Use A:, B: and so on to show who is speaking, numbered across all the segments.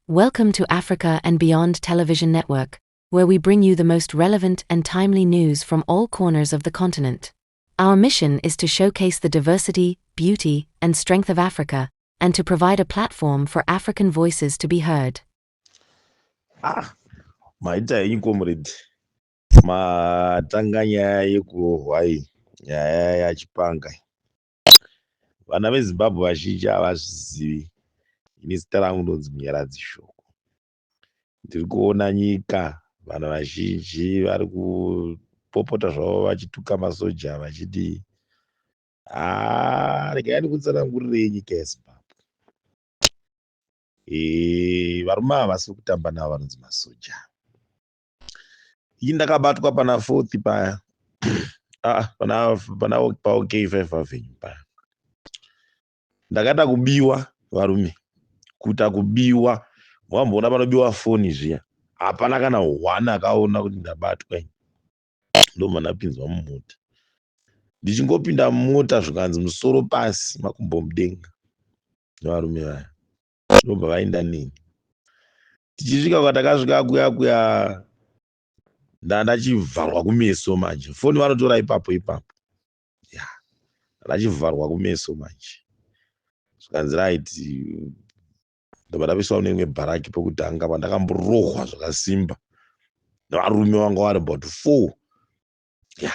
A: Welcome to Africa and Beyond Television Network, where we bring you the most relevant and timely news from all corners of the continent. Our mission is to showcase the diversity, beauty, and strength of Africa, and to provide a platform for African voices to be heard.
B: Ah, maita henyu comrade. Matanga nyaya yekurohwa iyi, nyaya yaChipanga. Vana veZimbabwe vazhinji havazvizivi. Ini zita rangu ndonzi Munyaradzi Shoko. Ndiri kuona nyika, vanhu vazhinji vari kupopota zvavo vachituka masoja vachidii. Haa, regai ndikutsanangurirei nyika yeZimbabwe. Varume ava vasi kutamba navo vanonzi masoja. Ini ndakabatwa pana fourth paya, ah, pana paOK 5 Avenue paya. Ndakaita kubiwa varume, kuita kubiwa. Wamboona panobiwa foni zviya, hapana kana one akaona kuti ndabatwa ini. Ndobva ndapinzwa mumota. Ndichingopinda mumota zvikanzi musoro pasi, makumbo mudenga nevarume vaya. Ndobva vaenda neni. Tichisvika kwatakasvika kuya kuya, ndandachivharwa kumeso manje. Foni vanotora ipapo ipapo. Ya, ndachivharwa kumeso manje. Zvikanzi right, ndobva ndapiswa mune rimwe bharaki pekutanga pandakamborohwa zvakasimba nevarume vanga vari about four. Ya,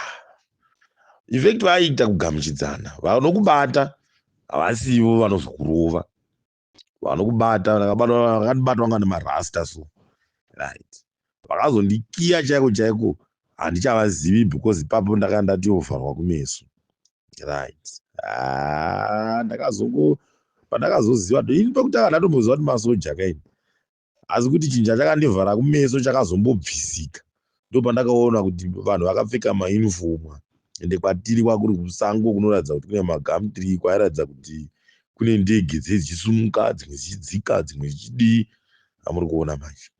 B: in fact vaiita kugamuchidzana. Vanokubata havasivo vanozokurova. Vanokubata vakandibata vanga nemarasta so. Right. Vakazondikiya chaiko chaiko handichavazivi because ipapo ndakanga ndatovharwa kumeso. Right. Ah, ndakazongo pandakazoziva ini pekutanga ndatomboziva kuti masoja kaini, asi kuti chinhu chachakandivhara kumeso chakazombobvisika ndopandakaona kuti vanhu vakapfeka mauniform. Ende kwatiri kwakuri kusango kunoratidza kuti kune magumtree, kwairatidza kuti kune ndege dzee dzichisumuka, dzimwe dzichidzika, dzimwe dzichidii. Amuri kuona manje,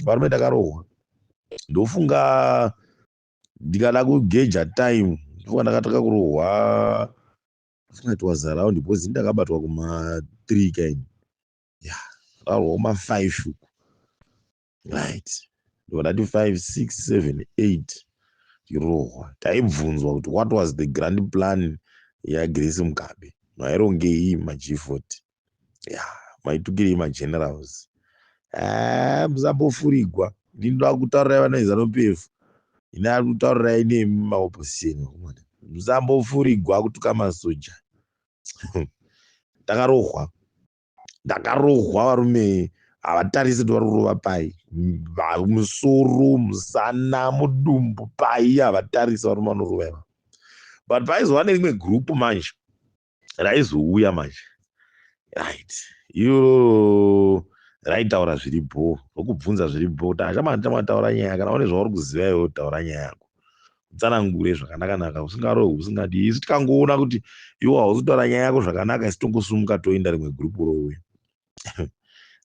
B: varume, ndakarohwa. Ndofunga ndikada kugeja time, ndofunga ndakatanga kurohwa, funga it was around, because ndakabatwa kuma3 kaini. Ya, ndakarohwa kuma5 uku. Right, ndobva ndati 5, 6, 7, 8 tichirohwa. Taibvunzwa kuti what was the grand plan yaGrace Mugabe, mairongei maG40, ya maitukirei magenerals. Musambofurigwa. Ini ndoda kutaurirai vana veZANU PF, ini ari kutaurirai nemi maopposition, vakomana, musambofurigwa kutuka masoja. Ndakarohwa, ndakarohwa. Varume havatarisi kuti vari kurova pai, musoro, musana, mudumbu, pai, havatarisi. Varume vanorova ivavo. But paizova nerimwe gurupu manje raizouya manje. Right, iroro raitaura zviri bho, rokubvunza zviri bho kuti achamani chamataura nyaya, kana une zvauri kuziva iwe, taura nyaya yako, utsanangure zvakanaka-naka, usingarohwi, usingadii. Isu tikangoona kuti iwe hausi kutaura nyaya yako zvakanaka, isi tongosumuka toenda, rimwe gurupu rouya.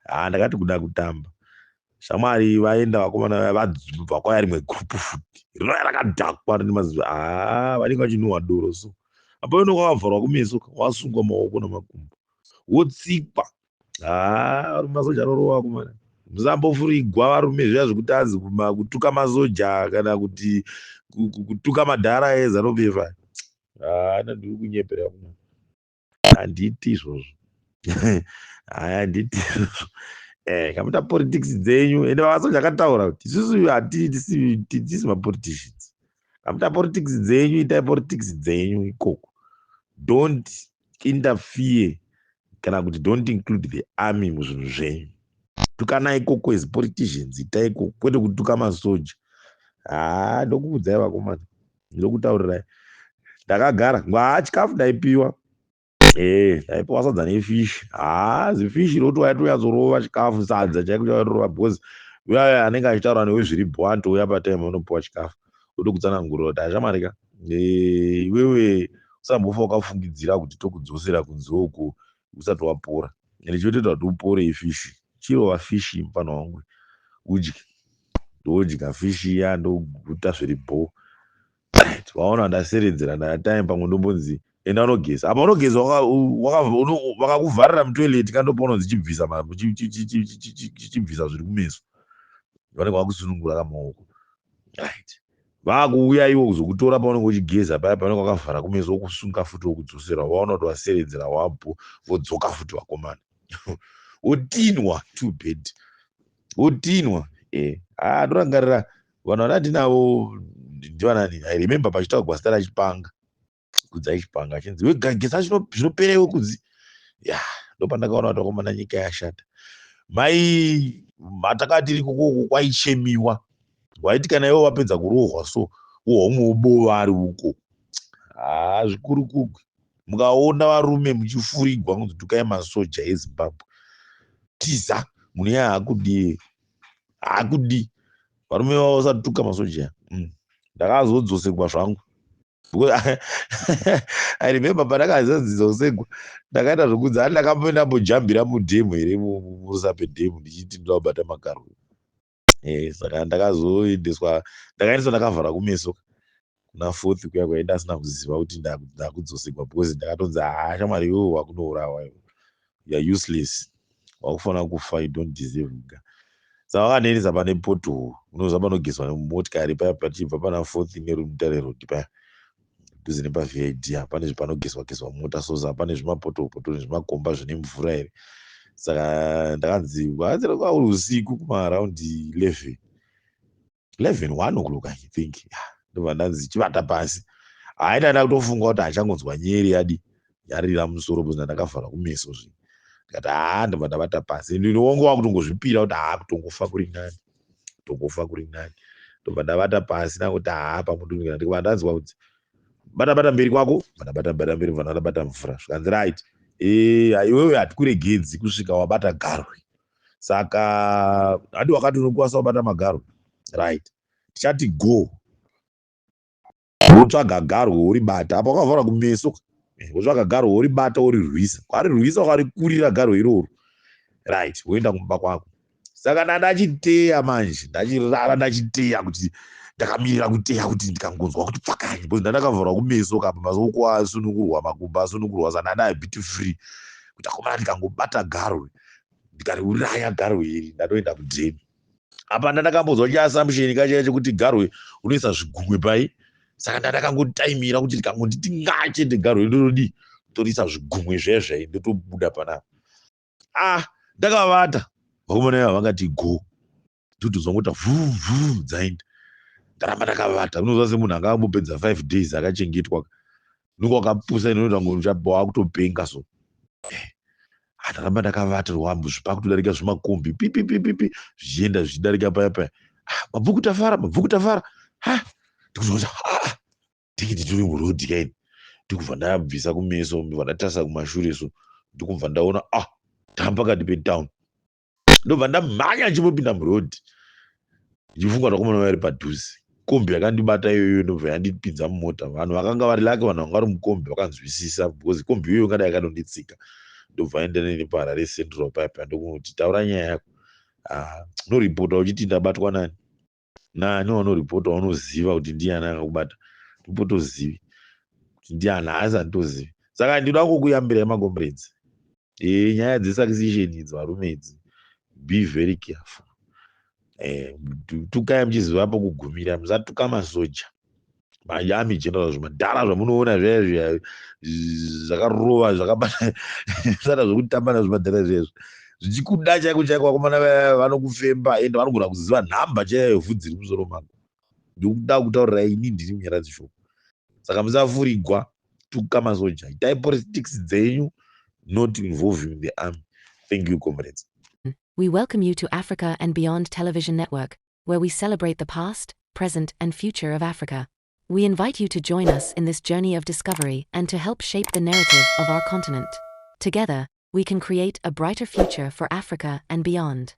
B: Ha, ndakati kuda kutamba shamwari, vaenda vakomana, vabva kwauya rimwe gurupu futi rinouya rakadhakwa rine mazuva. Ha, vanenge vachinhuhwa doro so. Apa unonga wavharwa kumeso, wasungwa maoko namakumbo, wotsikwa. Ha, masoja anorova vakomana, musambofurigwa varume. Zviya zvekuti anzi kutuka masoja kana kuti kutuka madhara eZANU PF, ha, ndiri kunyepera, handiti izvozvo. Haya, handiti izvozvo. Kamuita politics dzenyu. Ende vavasoja akataura kuti isusu hatisi mapoliticians. Kamuita politics dzenyu, itai politics dzenyu ikoko. Don't interfere kana kuti don't include the army muzvinhu zvenyu. Tukanai ikoko as politicians, itai ikoko, kwete kutuka masoja. Haa, ndokuudzai vakomana, ndokutaurirai, ndakagara ngwaa, chikafu ndaipiwa. Ndaipiwa sadza nefish. Haa, zifish roti waitonyatsorova chikafu, sadza chaiko chaitorova, because uyaya anenge achitaura newe zviri bho anotouya patime unopiwa chikafu, otokutsanangurira kuti ashamarika, iwewe usambofa wakafungidzira kuti tokudzosera kunze uku usati wapora. Ende chinotoita kuti upore ifish. Chirova fish, mufana wangu, udye. Ndodya fish iya, ndoguta zviri bho. Right, vaona ndaseredzera ndatime, pamwe ndombonzi Enda unogeza. Apa unogeza vakakuvharira mutoilet kandopaona dzichibvisa chichibvisa zviri kumeso. Vanenge vakusunungura kamaoko. Right. Vakuuya ivo kuzokutora paunenge uchigeza paya paunenge wakavhara kumeso wokusunga futi wokudzosera waona kuti waseredzera wabho vodzoka futi vakomana. Wotinwa too bad. Wotinwa. Eh. Ah, ndorangarira vanhu vandandinavo ndivanani. I remember pachitaurwa zita raChipanga. Kudzai Chipanga achinzi wegagesa zvinopera iwe kudzi. Ya, ndopandakaona kuti vakomana nyika yashata. Mai matakati iri kukoko kwaichemiwa. Waiti kana iwe wapedza kurohwa so wohomwe wobova ari uko. Haa zvikuru kugwi. Mukaona varume muchifurigwa kunzi tukai masoja eZimbabwe. Tiza munhu iye haakudi. Haakudi. Varume vavo vasatuka masoja. Ndakazodzosekwa zvangu. Because I remember pandakazodzosekwa ndakaita zvokunzi hani ndakamboenda mbojambira mudhemu here muRusape dhemu ndichiti ndoda kubata makarwe. Saka ndakazoendeswa ndakaendeswa ndakavhara kumeso kuna fourth kuya kwaenda asina kuziva kuti ndakudzosekwa because ndakatonzi haa shamwari iwewe wakunourawa iwe. You are useless. Wakufanira kufa you don't deserve kuga. Saka vakandiendesa pane pothole unoziva panogezwa nemotikari paya pachibva pana fourth neRumutare road paya dhuze nepaVID apa pane panogezwa gezwa mota so saka pane zvimapothole pothole nezvimakomba zvine mvura here. Saka ndakanzi kwauri usiku kuma around 11 11 1 o'clock I think. Ndobva ndanzi chivata pasi. Hayi ndada kutofunga kuti hachangonzwa nyere yadi yarira musoro because ndakavhara kumeso zve. Ndikati haa ndobva ndavata pasi. Ndinongo wakutongozvipira kuti haa kutongofa kuri nani. Kutongofa kuri nani. Ndobva ndavata pasi nakuti haa pamwe ndinogona ndikabva ndanzwa kuti bata bata mberi kwako. Bva ndabata bata mberi bva ndabata mvura. Zvikanzi right. Eh iwewe hatikuregedzi kusvika wabata garwe. Saka hadi wakati unokwanisa kubata magarwe. Right. Tichati go. Wotsvaga garwe woribata. Apa wakavhara kumeso. Wotsvaga garwe woribata worirwisa. Warirwisa wakarikurira garwe iroro. Right. Woenda kumba kwako. Saka ndandachiteya manje. Ndachirara ndachiteya kuti ndakamirira kuteya kuti ndikangonzwa kuti pfakanyi. Because ndandakavharwa kumeso kapa masoko asunungurwa makumbo asunungurwa saka ndanda bit free. Kuti akomana ndikangobata garwe ndikariuraya garwe iri ndatoenda kudheni. Apa ndandakambonzwa chiassumption kachiya chekuti garwe unoisa zvigumwe pai. Saka ndandakangotaimira kuti ndikangonditi nga chete garwe ndotodii ndorisa zvigumwe zvezve ndotobuda panapa. Ah ndakavata. Vakomana ava vakati go. Ndotozwa ngota vhu vhu dzaenda. Ndaramba ndakavata. Unoziva semunhu anga ambopedza 5 days akachengetwa. Unenge wakapusa inoita kunge wakutopenga so. Ndaramba ndakavata rwambo zvipakutodarika zvimakombi pi pi pi pi pi zvichienda zvichidarika paya paya. Ah, mabvuku tafara mabvuku tafara. Ha ndikuzoona ah ndinge nditori muroad kaini. Ndikubva ndabvisa kumeso ndobva ndatarisa kumashure so ndikubva ndaona ah tamba pakati petown. Ndobva ndamhanya ndichimbopinda muroad. Ndichifunga kuti vakomana vari padhuze. Kombi yakandibata iyoyo ndobva yandipinza mumota. Vanhu vakanga vari lake vanhu vanga vari mukombi vakanzwisisa because kombi iyoyo ingadai yakatonditsika. Ndobva yaenda neni paHarare Central paya paya ndokunoti taura nyaya yako. Ah, unoripota uchiti ndabatwa nani? Nani waunoripota waunoziva kuti ndiani akakubata? Ndipotozivi kuti ndiani asi handitozivi. Saka ndinoda kukuyambirai macomrades. Nyaya dzesuccession idzi varume idzi be very careful. Tukai muchiziva pokugumira musatuka masoja. Maarmy general zvimadhara zvamunoona zviya zviya zvakarova zvakabata zvisati zvekutamba nazvo madhara zviya zvichikuda chaiko chaiko vakomana vaya vanokufemba ende vanogona kuziva nhamba chaiyo yevhudzi riri musoro mako. Ndikuda kutaurira ini ndiri Munyaradzi Shoko. Saka musafurigwa tuka masoja. Itai politics dzenyu not involving the army. Thank you comrades.
A: We welcome you to Africa and Beyond Television Network, where we celebrate the past, present, and future of Africa. We invite you to join us in this journey of discovery and to help shape the narrative of our continent. Together, we can create a brighter future for Africa and beyond.